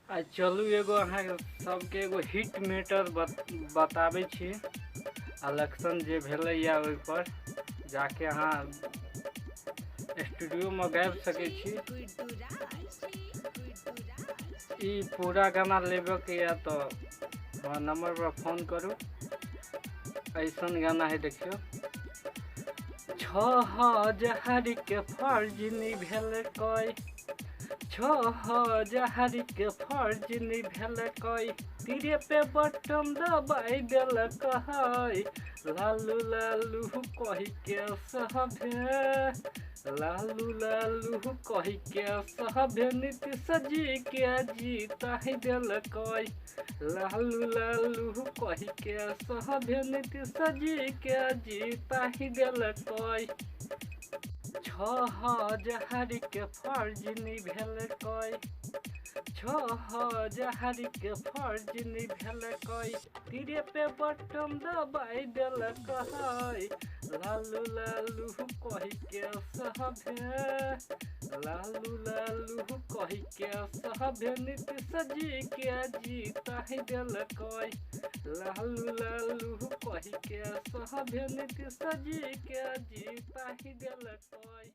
आ चलू एगो अहाँ सबके एगो हिट मैटर बताबै छी। इलेक्शन जे भेलैया ओहिपर जाके अहाँ स्टूडियोमे गाबि सकै छी। ई पूरा गाना लेबऽके यऽ तऽ हमरा नंबर पर फोन करू। ऐसन गाना है, देखियौ। 6000 के फर्ज निभेलकै, 6000 के फर्ज निभेलकै, तीरे पे बटन दबाइ देलकै। लालू लालू कहि के सभे, लालू लालू कहि के सभे नीतीश जी के जीताहि देलकै। लालू लालू कहि के सभे नीतीश जी के जीताहि देलकै। 6000 के फर्ज निभेलकै, 6000 के फर्ज निभेलकै, तीरे पे बटन दबाइ देलकै। लालू लालू कहि के सभे, लालू लालू कहि के सभे नीतीश जी के जीताहि देलकै। लालू लालू कहि के सभे नीतीश जी के जीताहि देलकै।